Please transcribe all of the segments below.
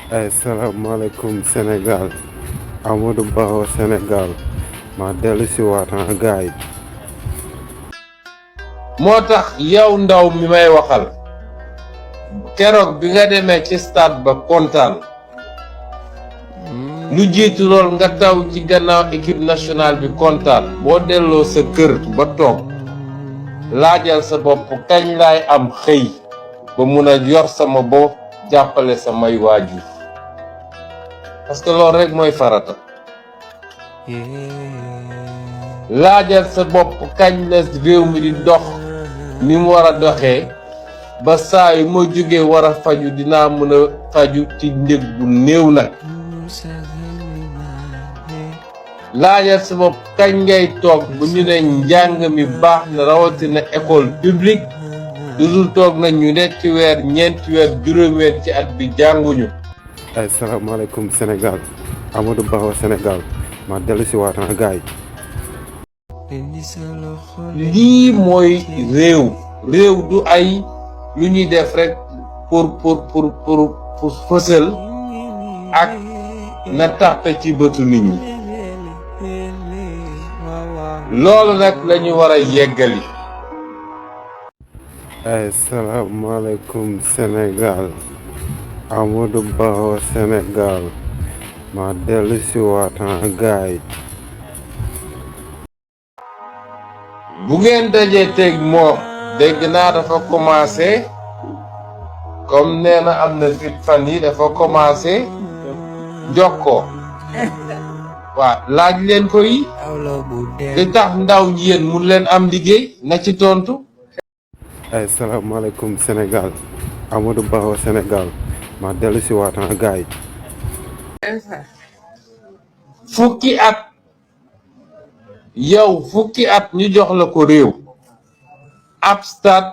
Assalamualaikum Sénégal Amadou Ba Sénégal ma dellu si waat gars yi. moo tax yow ndaw mi may waxal keroog bi nga demee ci stade ba kontaan lu jiitu lool nga taw ci gannaaw équipe nationale bi kontaan boo delloo sa kër ba toog laajal sa bopp kañ laay am xëy ba mun a yor sama bopp jàppale samay waajur parce que loolu rek mooy farata. laajal sa bopp kañ la réew mi di dox ni mu war a doxee ba saa yu ma jógee war a faju dinaa mën a faju ci njëg bu néew nag. laajal sa bopp kañ ngay toog bu ñu ne njàng mi baax na rawatina école publique du dul toog na ñu netti weer ñeenti weer juróomi weer ci at bi jànguñu. Assalamualaikum Sénégal Amadou Ba Sénégal ma dellu si waat gars yi. lii mooy réew du ay lu ñuy def rek pour fësal ak na tàppe ci bëtu nit ñi loolu nag lañu war a yeggali. Assalamualaikum Sénégal Amadou Ba Sénégal ma dellu si waat gars yi. bu ngeen dajee teg moom dégg naa dafa commencé comme nee na am na fit fan yi dafa commencé jokkoo waaw laaj leen ko yi li tax ndaw ñi yéen mun leen am liggéey na ci tontu. Assalamualaikum Sénégal Amadou Ba Sénégal ma dellu si waat gars yi. fukki at ñu jox la ko réew ab stade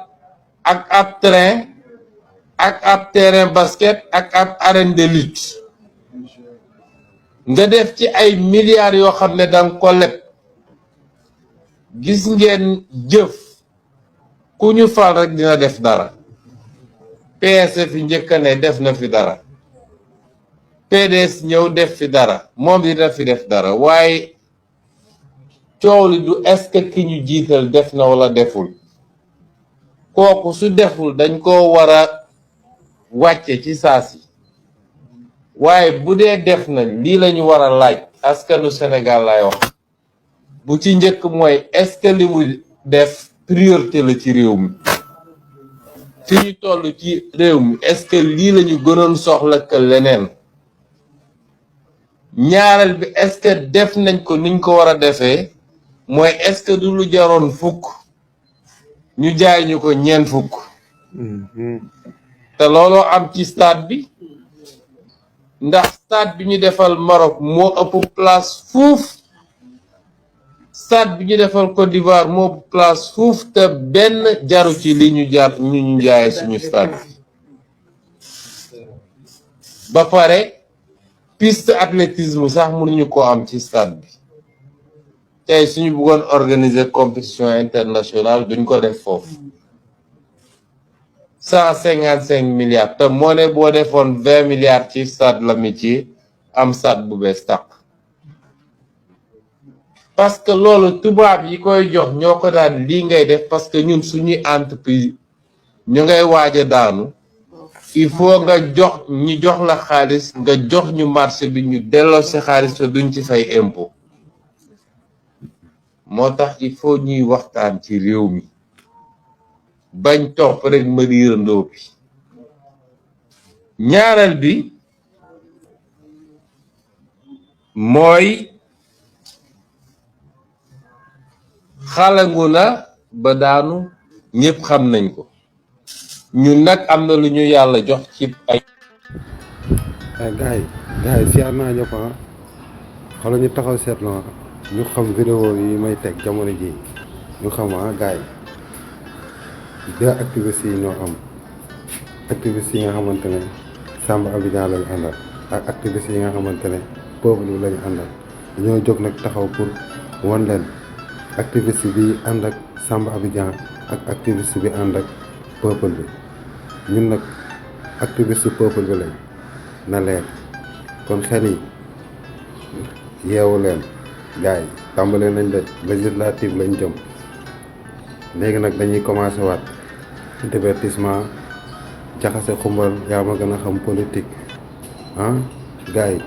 ak ab train ak ab terrain basket ak ab arène de lutte nga def ci ay milliards yoo xam ne danga ko leb gis ngeen jëf ku ñu fal rek dina def dara. PS fi njëkk ne def na fi dara PDS ñëw def fi dara moom dina fi def dara waaye coow li du est-ce que ki ñu jiital def na wala deful kooku su deful dañ ko war a wàcce ci saasi waaye bu dee def na lii la ñu war a laaj askanu Sénégal lay wax bu ci njëkk mooy est-ce que li mu def priorité la ci réew mi fi ñu toll ci réew mi est-ce que lii la ñu gënoon soxla que leneen ñaareel bi est-ce que def nañ ko niñ ko war a defee mooy est-ce que du lu jaroon fukk ñu jaay ñu ko ñeent fukk te looloo am ci stade bi ndax stade bi ñu defal Maroc moo ëpp place fuuf stade bi ñu defal Côte d'Ivoire moo ëpp place fuuf te benn jaru ci li ñu jar ñu jaayee suñu stade bi ba pare piste athlétisme sax mënuñu ko am ci stade bi tey suñu bëggoon organiser compétition internationale duñ ko def foofu 155 milliards te moo ne boo defoon 20 milliards ci stade l'Amitié am stade bu bees tàq parce que loolu tubaab yi koy jox ñoo ko daan lii ngay def parce que ñun suñuy entreprise ñu ngay waaj a daanu il faut nga jox ñu jox la xaalis nga jox ñu marché bi ñu delloo si xaalis te duñ ci fay impôt moo tax il faut ñuy waxtaan ci réew mi bañ topp rek ma riirandoo bi ñaareel bi mooy xalangu na ba daanu ñëpp xam nañ ko ñun nag am na lu ñu yàlla jox ci ay gars yi siyaar naa ñëpp xoolal ñu taxaw seetlu ñu xam vidéo yi may teg jamono ji ñu xam gars yi deux activistes yi ñoo am activistes yi nga xamante ne Samba Abidjan lañu àndal ak activistes yi nga xamante ne peuple bi lañu àndal dañoo jóg nag taxaw pour wan leen activiste bi ànd ak Samba Abidjan ak activiste bi ànd ak peuple bi ñun nag activiste peuple bi lañ na leer kon xel yi yeewu leen gars yi tàmbale nañ de législative lañ jëm léegi nag dañuy commencé waat divertissement jaxase xumbal yaa ma gën a xam politique ah gars yi